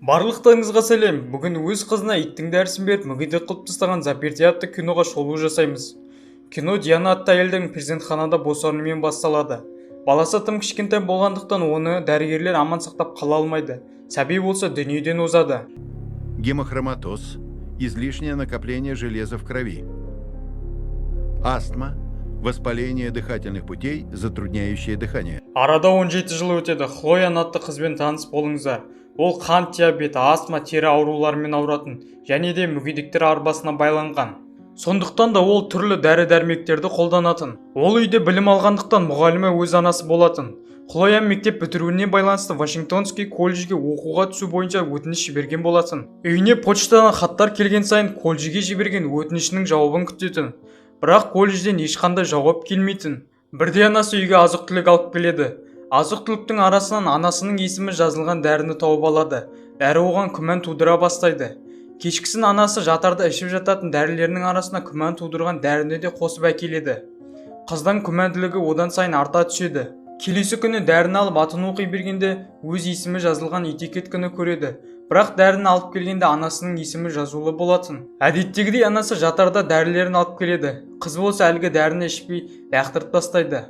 Барлықтарыңызға сәлем! Бүгін өз қызына иттің дәрісін беріп, мүгедек қылып тастаған «Взаперти» атты киноға шолу жасаймыз. Кино Диана атты әйелдің перзентханада босануымен басталады. Баласы тым кішкентай болғандықтан, оны дәрігерлер аман сақтап қала алмайды. Сәби болса дүниеден озады. Гемохроматоз – излишнее накопление железа в крови. Астма – воспаление дыхательных путей, затрудняющее дыхание. Арада 17 жыл өтеді. Хлоян атты қызбен таныс болыңыздар. Ол қант диабеті, астма, тері ауруларымен ауыратын және де мүгедектер арбасына байланған. Сондықтан да ол түрлі дәрі-дәрмектерді қолданатын. Ол үйде білім алғандықтан, мұғалімі өз анасы болатын. Хлоян мектеп бітіруіне байланысты Вашингтонский колледжге оқуға түсу бойынша өтініш жіберген болатын. Үйіне почтадан хаттар келген сайын колледжге жіберген өтінішінің жауабын күтетін. Бірақ колледжден ешқандай жауап келмейтін. Бірде анасы үйге азық-түлік алып келеді. Азық-түліктің арасынан анасының есімі жазылған дәріні тауып алады. Дәрі оған күмән тудыра бастайды. Кешкісін анасы жатарда ішіп жататын дәрілерінің арасына күмән тудырған дәріні де қосып әкеледі. Қыздың күмәнділігі одан сайын арта түседі. Келесі күні дәріні алып, атын оқи бергенде өз есімі жазылған этикетканы көреді. Бірақ дәріні алып келгенде анасының есімі жазулы болатын. Әдеттегідей анасы жатарда дәрілерін алып келеді. Қыз болса әлгі дәріні ішпей, лақтырып тастайды.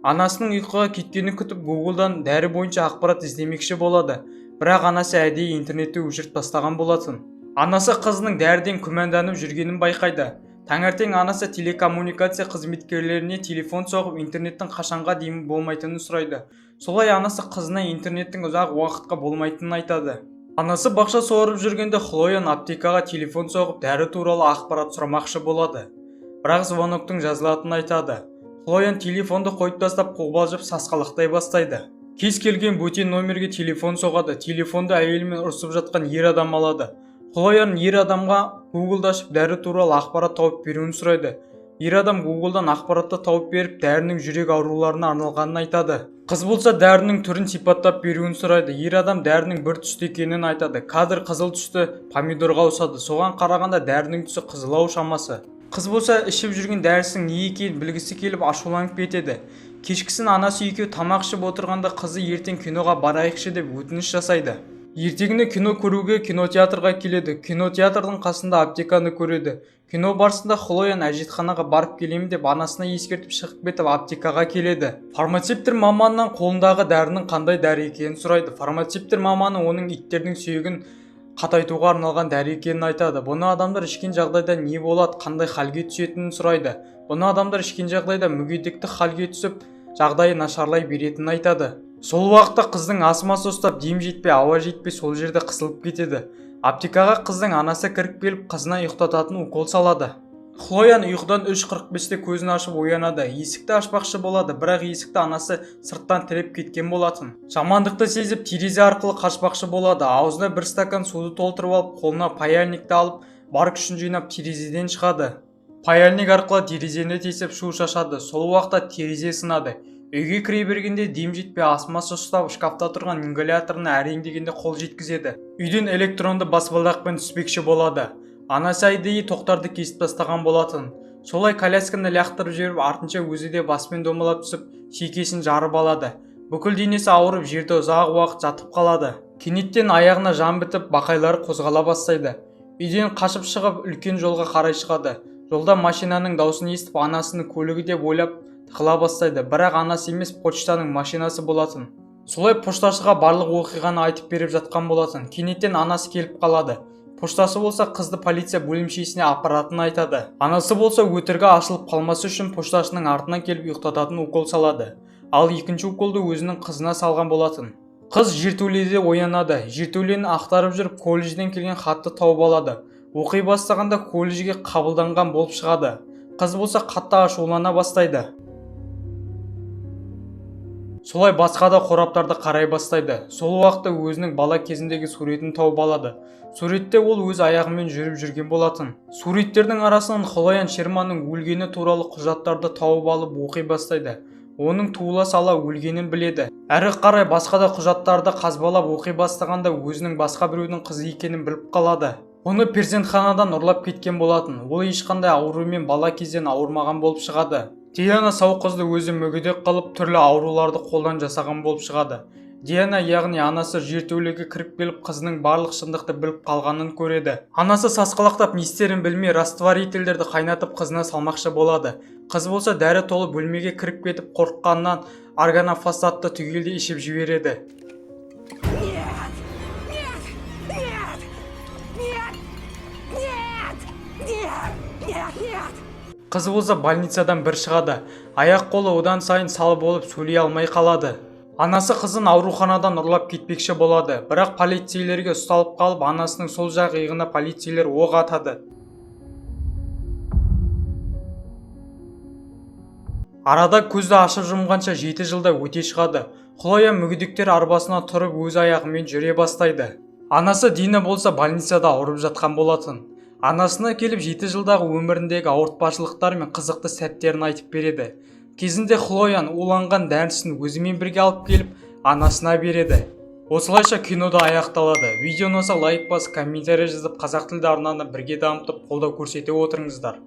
Анасының ұйқыға кеткенін күтіп, Гуглдан дәрі бойынша ақпарат іздемекші болады. Бірақ анасы әдейі интернетті өшіріп тастаған болатын. Анасы қызының дәріден күмәнданып жүргенін байқайды. Таңертең анасы телекоммуникация қызметкерлеріне телефон соғып, интернеттің қашанға дейін болмайтынын сұрайды. Солай анасы қызына интернеттің ұзақ уақытқа болмайтынын айтады. Анасы бақша суарып жүргенде Хлоян аптекаға телефон соғып, дәрі туралы ақпарат сұрамақшы болады. Бірақ звоноктың жазылатынын айтады. Хлоян телефонды қойып тастап, қобалжып, сасқалақтай бастайды. Кез келген бөтен номерге телефон соғады. Телефонды әйелімен ұрысып жатқан ер адам алады. Хлоян ер адамға Гуглды ашып, дәрі туралы ақпарат тауып беруін сұрайды. Ер адам Гуглдан ақпаратты тауып беріп, дәрінің жүрек ауруларына арналғанын айтады. Қыз болса дәрінің түрін сипаттап беруін сұрайды. Ер адам дәрінің бір түсті екенін айтады. Кадр қызыл түсті помидорға ауысады. Соған қарағанда дәрінің түсі қызылау шамасы. Қыз болса ішіп жүрген дәрісінің не екенін білгісі келіп, ашуланып кетеді. Кешкісін анасы екеуі тамақ ішіп отырғанда қызы ертең киноға барайықшы деп өтініш жасайды. Ертеңіне кино көруге кинотеатрға келеді. Кинотеатрдың қасында аптеканы көреді. Кино барысында Хлоян әжетханаға барып келемін деп анасына ескертіп, шығып кетіп, аптекаға келеді. Фармацевттер маманынан қолындағы дәрінің қандай дәрі екенін сұрайды. Фармацевттер маманы оның иттердің сүйегін қатайтуға арналған дәрі екенін айтады. Бұны адамдар ішкен жағдайда не болады, қандай халге түсетінін сұрайды. Бұны адамдар ішкен жағдайда мүгедектік халге түсіп, жағдайы нашарлай беретінін айтады. Сол уақытта қыздың астмасы ұстап, дем жетпей, ауа жетпей, сол жерде қысылып кетеді. Аптекаға қыздың анасы кіріп келіп, қызына ұйықтататын укол салады. Хлоян ұйқыдан 3:45-те көзін ашып оянады. Есікті ашпақшы болады, бірақ есікті анасы сырттан тіреп кеткен болатын. Жамандықты сезіп, терезе арқылы қашпақшы болады. Аузына бір стакан суды толтырып алып, қолына паяльникті алып, бар күшін жинап, терезеден шығады. Паяльник арқылы терезені тесіп, шу шашады. Сол уақытта терезе сынады. Үйге кіре бергенде дем жетпей, астмасы ұстап, шкафта тұрған ингаляторына әрең дегенде қол жеткізеді. Үйден электронды баспалдақпен түспекші болады. Анасы әдейі тоқтарды кесіп тастаған болатын. Солай колясканы лақтырып жіберіп, артынша өзі де баспен домалап түсіп, шекесін жарып алады. Бүкіл денесі ауырып, жерде ұзақ уақыт жатып қалады. Кенеттен аяғына жан бітіп, бақайлары қозғала бастайды. Үйден қашып шығып, үлкен жолға қарай шығады. Жолда машинаның даусын естіп, анасының көлігі деп ойлап, тығыла бастайды. Бірақ анасы емес, почтаның машинасы болатын. Солай пошташыға барлық оқиғаны айтып беріп жатқан болатын. Кенеттен анасы келіп қалады. Пошташы болса қызды полиция бөлімшесіне апаратынын айтады. Анасы болса өтірігі ашылып қалмасы үшін пошташының артынан келіп, ұйықтататын укол салады. Ал екінші уколды өзінің қызына салған болатын. Қыз жертөледе оянады. Жертөлені ақтарып жүріп, колледжден келген хатты тауып алады. Оқи бастағанда колледжге қабылданған болып шығады. Қыз болса қатты ашулана бастайды. Солай басқа да қораптарды қарай бастайды. Сол уақытта өзінің бала кезіндегі суретін тауып алады. Суретте ол өз аяғымен жүріп жүрген болатын. Суреттердің арасынан Хлоян Шерманның өлгені туралы құжаттарды тауып алып, оқи бастайды. Оның туыла сала өлгенін біледі. Әрі қарай басқа да құжаттарды қазбалап оқи бастағанда өзінің басқа біреудің қызы екенін біліп қалады. Оны перзентханадан ұрлап кеткен болатын. Ол ешқандай аурумен бала кезден ауырмаған болып шығады. Диана сау қызды өзі мүгедек қылып, түрлі ауруларды қолдан жасаған болып шығады. Диана, яғни анасы, жертөлеге кіріп келіп, қызының барлық шындықты біліп қалғанын көреді. Анасы сасқалақтап, не істерін білмей, растворительдерді қайнатып, қызына салмақшы болады. Қыз болса дәрі толы бөлмеге кіріп кетіп, қорыққаннан органофосфатты түгелдей ішіп жібереді. Нет! Нет! Нет! Нет! Нет! Нет! Нет! Нет! Қыз болса больницадан бір шығады, аяқ қолы одан сайын сал болып, сөйлей алмай қалады. Анасы қызын ауруханадан ұрлап кетпекші болады, бірақ полицейлерге ұсталып қалып, анасының сол жақ иығына полицейлер оқ атады. Арада көзді ашып жұмғанша 7 жылда өте шығады. Хлоя мүгедектер арбасына тұрып, өз аяғымен жүре бастайды. Анасы Дина болса больницада ауырып жатқан болатын. Анасына келіп, 7 жылдағы өміріндегі ауыртпашылықтар мен қызықты сәттерін айтып береді. Кезінде Хлояның уланған дәрісін өзімен бірге алып келіп, анасына береді. Осылайша кинода аяқталады. Видео ұнаса, лайк басып, комментарий жазып, қазақ тілді арнаны бірге дамытып, қолдау көрсете отырыңыздар.